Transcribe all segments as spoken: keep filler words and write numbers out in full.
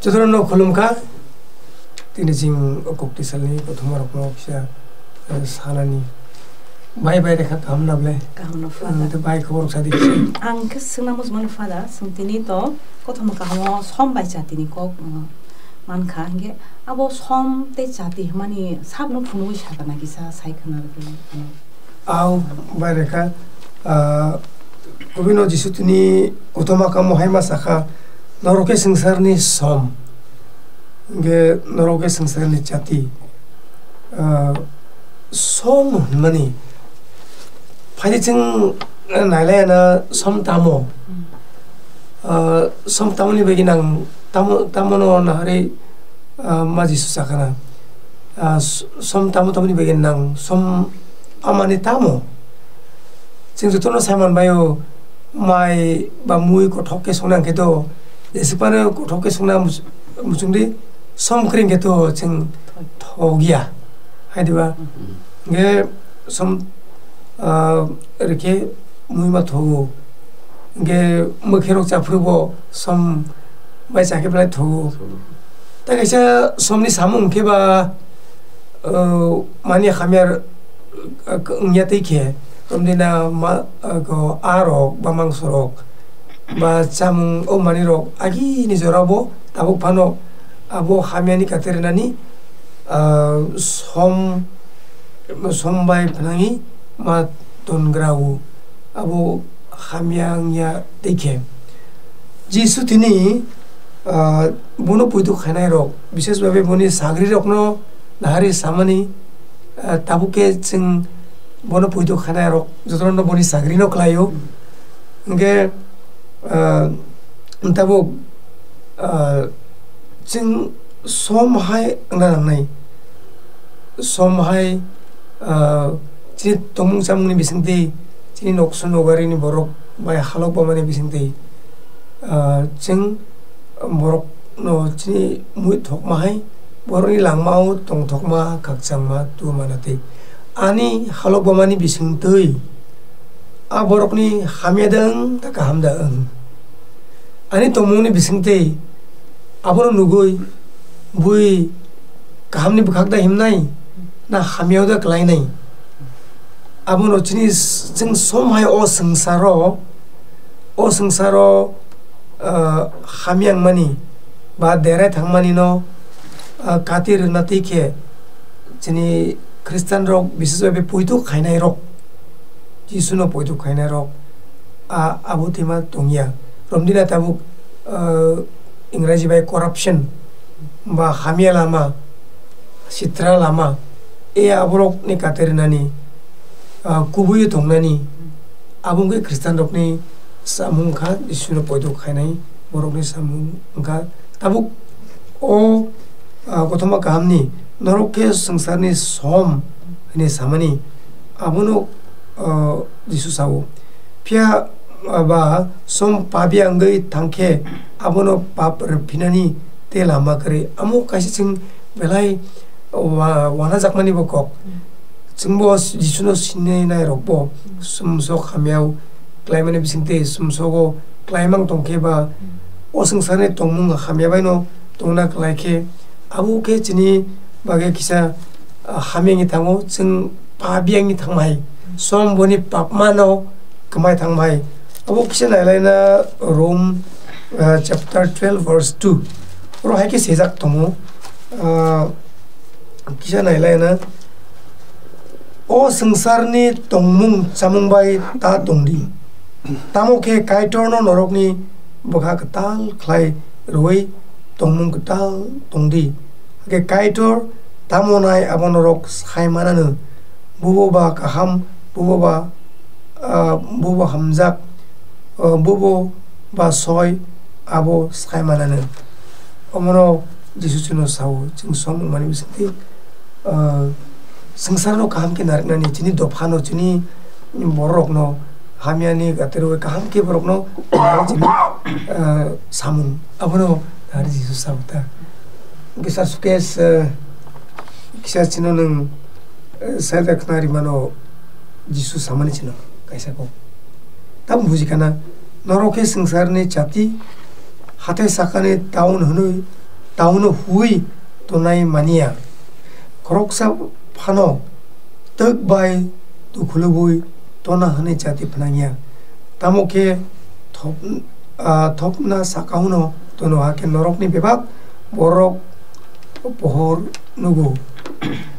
Jotono no khulumkha. Tini chwng o kokti salni kothoma rokno kisa, eh, sanani. Bai bai rekha kaham na ble? Kaham no, Father. Hmm, to bai khobor sa di kisa. Ang khe swngna muchung mano, Father, chwng tini to kothoma kahamo som bai chati ni kok, uh, mankha. Hingke abo som tei chati hwnmani sabno phunugwi sakha na kisa sai khna rwgwi ano. Au, bai rekha, ah, kubui no Jisu tini kothoma kahamo hai ma sakha, "Norok khe swngcharni som, hingke norok khe swngcharni chati." Ah, som hwnmani, phaidi chwng, eh, nailai na som tamo? Hmm. Ah, som tamoni bagwi nang tamo, tamono naharwi, ah, ma Jisu sakha na? Ah, s-, som tamo tamoni bagwi nang som pamani tamo? Chwng jotono sai manbaio, mai ba mui kothok khe songna hwnkhe to, jesuk phano kothok khe songna mus-, muchungdi, som kwrwi hwnkhe to chwng thok ya, hai diba? Hmm. Hwnkhe som, ah, rikhe mui ma thogo. Hwnkhe mwkhirok chaphuru bo som bai chakhe belai thogo. Thogo. Tei kaisa somni samung hwnkhe ba, uh, mani hamya, uh, wngya tei khe, romdina ma, uh, ko, a rok ba mangso rok ba chamung o manwi rok agini jora bo tabuk phano abo hamyani kate rwnani, uh, som, som bai phnangwi ma tongra o. Abo hamya wngya tei khe. Jisu tini, ah, bono poito khainai rok, bishes babe boni sagri rokno nahari samani, ah, tabuk khe chwng bono poito khainai rok jotono boni sagri no khlaio. Hwnkhe, ah, tabuk, ah, chwng som hai wngna nangnai. Som hai, ah, chini tongmung chamungni bisingtwi, chini nokso nogari ni borok bai halok bamani bisingtwi, ah, chwng borokno chini mui thokma hai, borokni langmao tongthokma, khakchangma, tubuma na twi. Ani halok bamani bisingtwi, a borokni hamya da wng, ta kaham da wng? Ani tongmungni bisingtwi abono nugwi bui kahamni bwkhak da himnai, na hamyao da klainai? Abono chini s-, chwng som hai o swngcharo, o swngcharo, ah, hamya wngmani ba derai thangmani no, ah, kati rwna twi khe chini Khristian rok, bises bai poito khainai rok, Jisu no poito khainai rok, a, abo thwima tongya. Romdina tabuk, ah, Ingraji bai corruption ba hamya lama, sitra lama, e aborok ni kate rwnani, ah, kubui tongnani, abo wngkhe Khristian rokni samung wngkha, Jisu no poito khainai borokni samung wngkha. Tabuk o, ah, kothoma kahamni, "Norok khe swngcharni som," hwnwi samani, abono, ah, Jisu sao. Phiya, ah, ba som pabia wngwi thangkhe, abono pap rwphinani tei lama kwrwi. Amo kaisa chwng belai wa-, wanajakmani bo kok. Chwngbo Jisuno sinai nairokbo sumsok hamyao klaimani bisingtwi sumsogo klaimang tongkhe ba o swngcharni tongmung hamya baino tongna klaikhe, abo khe chini bagwi kisa, ah, hamya wngwi thango, chwng pabia wngwi thangmai, som boni papmano kwmai thangmai. Abo kisa nailaina Rom, ah, chapter twelve verse two. Oro hai khe swijak tongo, ah, kisa nailaina, "O swngcharni tongmung chamung bai ta tongdi. Tamo khe Kaitorno norokni bwkha kwtal khlai rwui tongmung kwtal tongdi. Hakhe Kaitor tamo nai abo norok sai mananw, bubo ba kaham, bubo ba, ah, bubo hamjak, ah, bubo ba soi, abo sai mananw." Omono Jisu chwngno sao, chwng som wngmani bisingtwi, ah, swngcharno kaham khe narwknani, chini dophano, chini bororokno hamyani gatirwi kaham khe borokno chini, ah, samung. Abono nahari Jisu sao ta. Kisa sukes, ah, kisa chino nwng, ah, sai da khna rimano Jisu samani chino kaisa kok. Tamo buji kana, norok khe swngcharni chati, hathai sakani town hwnwi, tauno hui tonai manya. Khoroksa phano twk bai tukhulubui tona hwnwi chati phnangya. Tamo khe thop-, ah, thopna saka hwno tono, hakhe norokni bebak borok pohor nugo.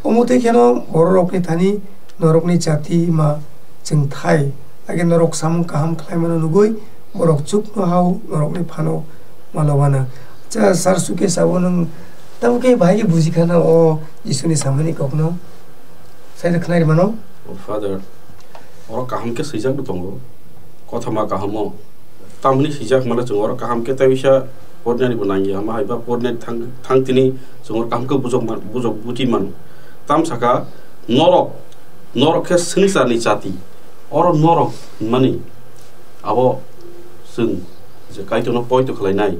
Omo twi kheno bororokni thani norokni chati ma chwngthai, hakhe norok samung kaham khlaimano nugwi borok chukno hao norokni phano malobana. Cha, sar suke sabo nwng tamo khe bahai khe buji khana o Jisuni samani kokno. Sai da khnai mano. O Father, oro kaham khe swijak no tongo. Kothoma kahamo. Tamni swijak mano chwng oro kaham khe tei bisa pornani bo nangya. Ama haiba pornani thang, thang tini chwng oro kaham khe bujok man, bujok buji mano. Tam saka norok, norok khe swngcharni chati. Oro norok hinmani abo chwng je Kaitorno poito khlainai,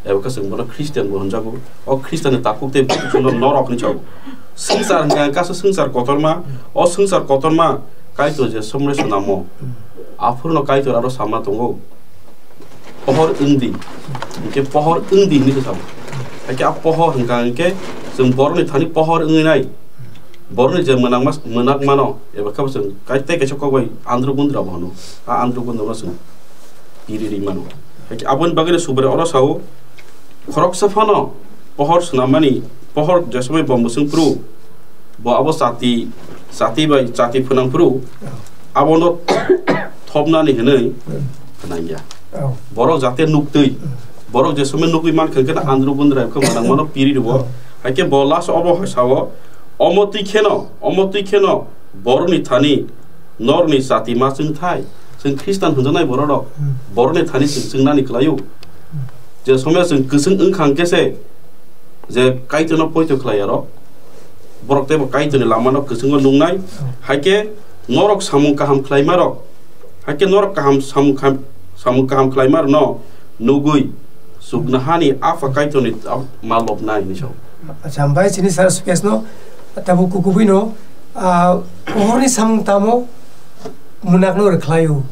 eba khe chwng bono Christian bo hwnjago. O Christian ni takhuk tei bukhuk chwngno norok hinwi sago. Swngchar hwnkha khe kaisa swngchar kotorma, o swngchar kotorma Kaitor je somre swnamo, aphurno Kaitor aro sama tongo. Pohor wng di, hinkhe pohor wng di hinwi se sao. Hakhe a pohor hwnkha hinkhe chwng borokni thani pohor wngwi nai. Borokni je mwnakma, mwnakmano, eba khe bo chwng kai-, tei kaisa kok bai andro gundra bo hwno. A andro gundra no chwng piri ri mano. Hakhe aboni bagwi no Subrai oro sao, khoroksa phano pohor swnammani, pohor je somoi bo mwswng phuru, bo abo chati, chati bai chati phwnang phuru, abono thopnani hwnwi phnangya. Oh. Borok jate nuktwi, borok je somoi nugwi mankha, hwnkhe andro gundra khe mwnakmano piri rwo. Oh. Hakhe bo last obo hai sao, omo twi kheno, omo twi kheno borokni thani norokni chati ma chwngthai. Chwng Khristan hwnjaknai bororok, hmm, borokni thani chwng chwngnani kwlaio. Hmm. Je somya chwng kwchwng wngkha hwnkhe se, je Kaitorno poito khlaiyarok, borok teibo Kaitorni lamano kwchwngo nuknai. Hmm. Haikhe norok samung kaham khlaimarok, haikhe norok kaham samung kaham, samung kaham khlaimarokno nugwi, chuknohani Apha Kaitorni ta-, ma lobnai hinwi sao. Acha, hambai chini sir Sukesh no, tabuk kubui no, ah, pohor ni samung tamo mwnakno rwkhlaio.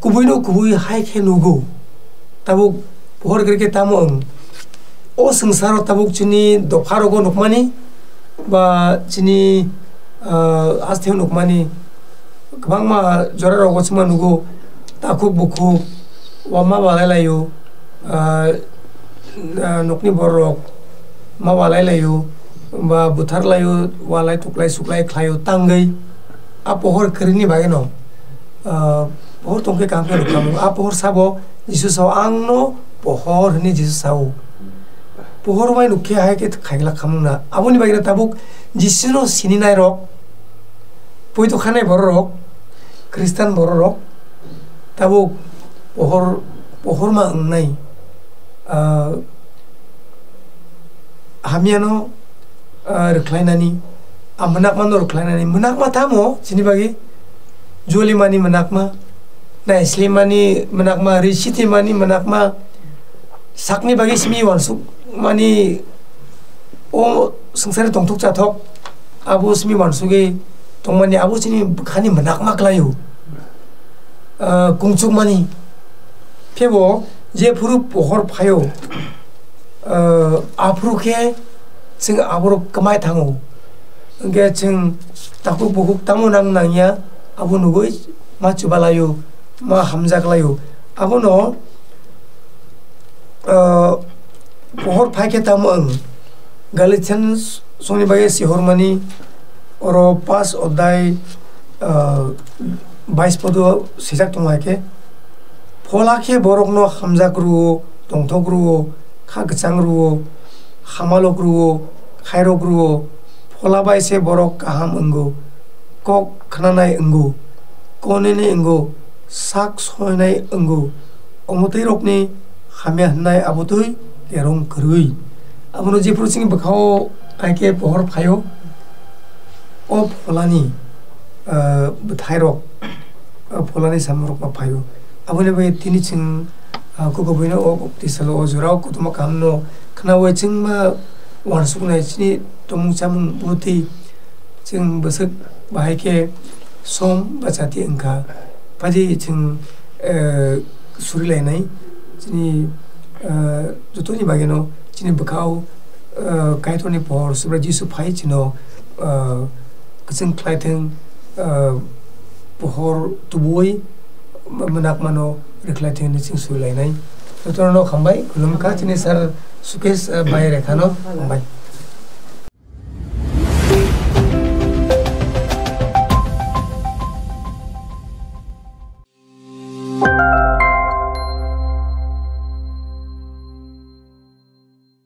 Kubui no kubui hai khe nugo. Tabuk pohor kwrwi khe tamo wng. O swngcharo tabuk chini dopha rogo nukmani, ba chini, ah, hasteo nukmani kwbangma jora rogo chwngma nugo, takhuk bukhuk, wama walai laio, ah, ah, nokni borok ma walai laio, ba buthar laio, walai tuklai suklai khlaio tangwi. A pohor kwrwini bagwi no, ah, pohor tongkhe kaham khe rwkha. A pohor sabo Jisu sao, "Ang no pohor," hwnwi Jisu sao. Pohor bai nuk khe hai khe khaigla khamung na. Aboni bagwi no tabuk Jisu no sini nai rok, poito khanai bororok, Khristan bororok, tabuk pohor, pohor ma wngnai, ah, hamya no, ah, rwkhlainani, ah, mwnakma no rwkhlainani. Mwnakma tamo chini bagwi? Jolimani mwnakma, naislimani mwnakma, ri sitimani mwnakma, sakni bagwi simi uansukmani, o swngcharni tongthok chathok, abo simi uansugwi tongmani, abo chini bwkhani mwnakma kwlaio, ah, kungchukmani. Phebo jephuru pohor phaio, ah, aphuru khe chwng aborok kwmai thango. Hwnkhe chwng takhuk bukhuk tamo nang nangya, abo nugwi ma chubalaio, ma hamjaklaio. Abono, ah, pohor phai khe tamo wng? Galatians songni bagwi sihormani oro pas odhai, ah, bais podo swijak tongo hai khe, "Phola khe borokno hamjak rwo, tongthok rwo, kha kwchang rwo, hamalok rwo, khairok rwo, phola bai se borok kaham wngo, kok khnanai wngo, konini wngo, sak soinai wngo, omo twi rokni hamya hwnnai abo twi kerong kwrwi." Abono jephuru chini bwkhao hai khe pohor phaio, o pholani, ah, bwthairok, ah, pholani samungrokno phaio. Aboni bagwi tini chwng, ah, kukubuino o tisalo o jorao kotorma kahamno khnaui chwngma uansuknai chini tongmung chamung bwtwi chwng bwswk bahai khe som ba chati wngkha. Phadi chwng, eh, surilainai chini, eh, jotoni bagwino chini bwkhao, uh, Kaitorni pohor Subrai Jisu phai chino, uh, kwchwng khlai thwng, uh, pohor tubuwi mwnakmano rwkhlai thwng hwnwi chwng swilainai. Jotono hambai, khulumkha chini sir Sukesh, uh, bai Rekhano hambai.